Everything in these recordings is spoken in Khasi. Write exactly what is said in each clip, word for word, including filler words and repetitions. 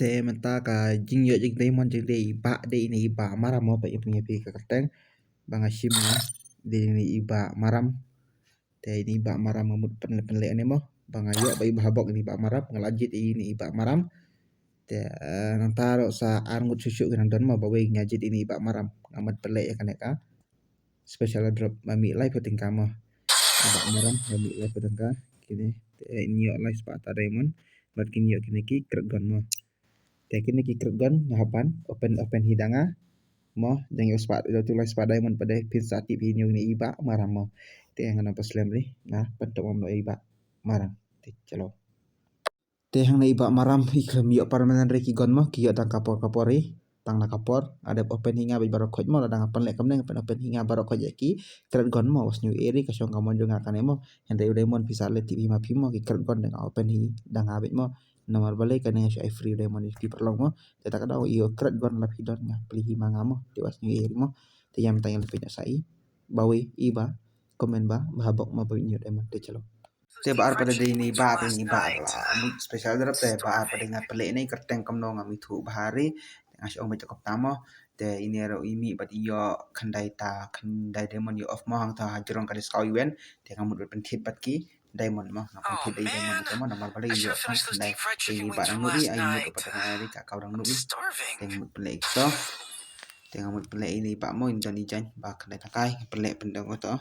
Te mynta ka jingïoh jong diamond jong i Bah dei ine i Bah Maram mo, ba ïa phi ka kyrteng ba nga shim nga dei ine i Bah Maram. Te ine i Bah Maram nga mut pynleh pynleh ne mo ba nga ïoh ba i Bah Bok ine i Bah Maram, nga la jied ine i Bah Maram. Te eh, nangta ruh sa ar ngut shuh shuh ki nang don mo, ba wei nga jied ine i Bah Maram, nga mut pynleh ïa kane ka special drop ba mih lai phew tyngka mo. I Bah Maram ba mih lai phew tyngka. Kine te in ïoh lai spah ta diamond bad kin ïoh kine ki crate gun mo. Te kine ki crate gun nga hap ban open open hi da nga mo, dang ïoh spah, ïoh tu lai spah diamond pat de phin sa tip hi ïa ine i Bah Maram mo. Te nga nang pynslem ri, nga pyntop mo i Bah Maram. Te chalo. Te hangne i Bah Maram i khlem ïoh permanent re ki gun mo, ki ïoh tang ka por ka por ri. Tang na ka por nga dep open hi nga bad baroh khoit mo, lada nga pynleh kumne nga pyn open hi nga baroh khoit ïa ki crate gun mo. Wa sniew eri ka shong ka mon jong nga kane mo. Hynrei u diamond phi sa leh tip hi ma phi mo, ki crate gun dang nga open hi da nga bad mo. Namar balei kane nga shu ai free diamond ïa phi paralok mo. Te ta ka daw ïoh crate gun la phi don nga plie hi ma nga mo. Te wa sniew eri mo. Te ïa mynta ïa la phi ïoh sa i ba wei i Bah comment ba Bah Bok mo ba ïoh diamond. Te chalo. Te ba ar pat de ine i Bah, te ine i Bah la mut special drop. Te ba ar pat de nga pynleh ine i kyrteng kumno ngam ithuh bha ri. Te nga shu ong beit kumta mo. Te ine ruh i mih bad ïoh khyndai ta, khyndai diamond ïoh off mo, hangta ha jrong ka discount event. Te nga mut bad pynthied bad ki diamond mo, nga pynthied da i diamond te mo, namar balei ïoh tang khyndai. Te ine i Bah nang mut ri, ai mut pat nga ri ka kau nang mut ri. Te nga mut pynleh ito. Te nga mut pynleh ine i Bah mo, in don i jaiñ ba khyndai ta kai, pynleh pyndong ito.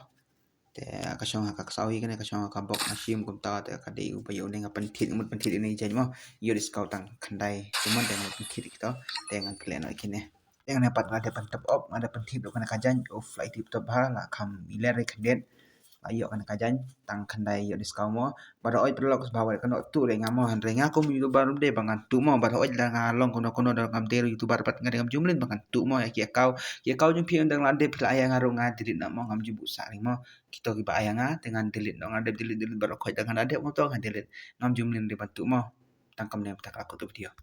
Te ka shong ha ka ksaw hi kane, ka shong ha ka bok nga shim kumta, te ka dei uba ïoh ne nga pynthied, nga mut pynthied ine i jaiñ mo. Ïoh discount tang khyndai diamond, te nga mut pynthied ito. Te ngan pynleh noh kine. Te nga ne pat nga dep pyntop op, nga dep pynthied ïoh kane ka jaiñ, oh flight tip top ha, la kham i ler re khyndiat. La ïoh kane ka jaiñ tang khyndai ïoh discount mo. Ba da oi paralok ba wat kano tu re nga mo, hynrei nga kum YouTuber de ba ngan tu mo, ba da oi la nga long kono kono da ngam dei YouTuber pat nga de ngam jumlin ba ngan tu mo ïa ki account. Ki account jong phi ynda la dep phi la ai ïa nga ruh nga delete noh mo, ngam ju buh sah ri mo. Kito kiba ai ïa nga te ngan delete noh, nga dep delete delete baroh khoit da nga dep ngam to ngan delete. Ngam jumlin de ban tu mo. Tang kumne mynta ka la kut u video.